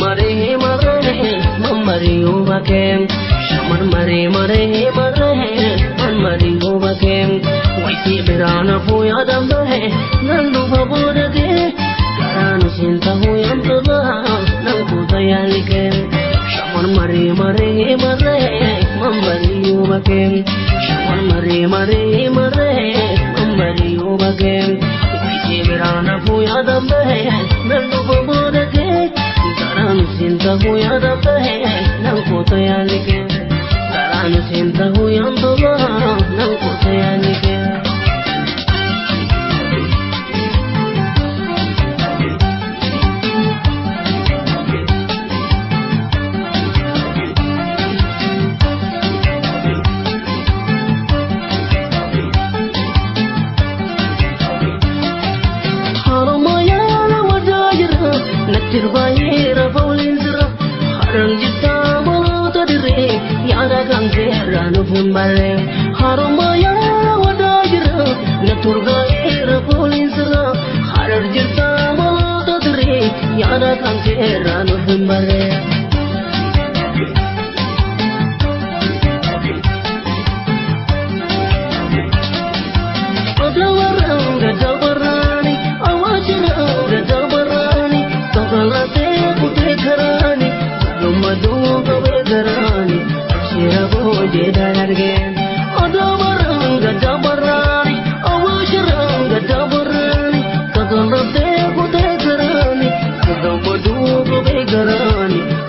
mare mare mare mamari ubake shamar mare mare mare mamari ubake waisi birana fuya dambe nandu baburage karanu sinta huyam toba nanku dayalike shamar mare mare mare mamari ubake shamar mare mare mare mamari ubake waisi birana fuya dambe nandu baburage karanu sinta huya dambe nanku dayalike karanu sinta huyam toba nanku dayalike. Tirbayera bawlin zira haram jitta bolota dire yara kangera nufun bare harumaya wadajira naturgaera bawlin zira harar jitta bolota dire yara kangera nufun bare.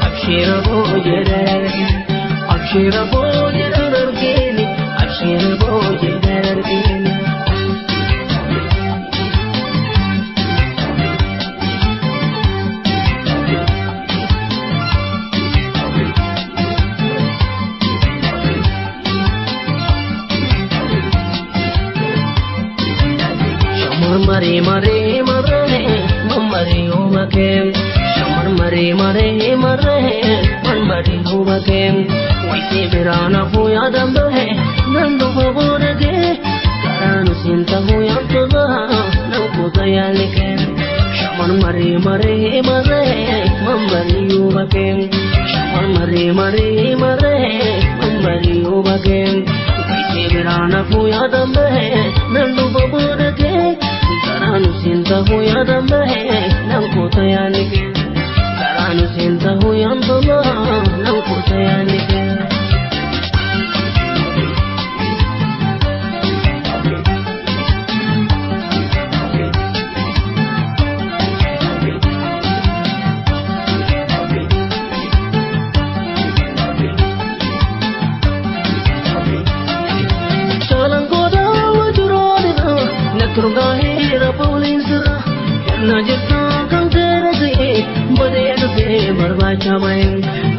Abshira boje abshira boje darargeni. Mare mare mare mamari ubake shamar mare mare mare mamari ubake waisi birana fuya dambe nandu baburage karanu sinta huya toba nanku dayalike shamar mare mare mare mamari ubake shamar mare mare mare mamari ubake waisi birana fuya dambe nandu baburage karanu sinta huya dambe nanku dayalike karanu sinta huya toba nanku dayalike. Turgahera bawlin zira najta kangera ge bade de barbacha main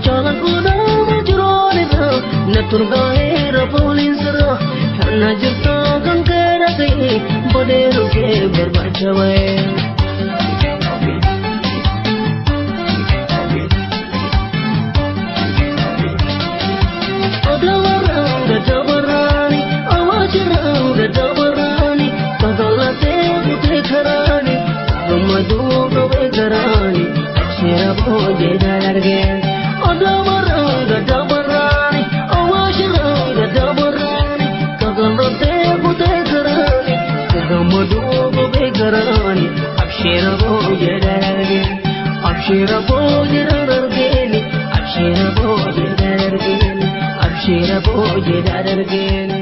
chalakoda majrone na turgahera bawlin zira najta kangera ge bade ge barbacha main. Abshira boje darargeni abshira boje darargeni abshira boje darargeni.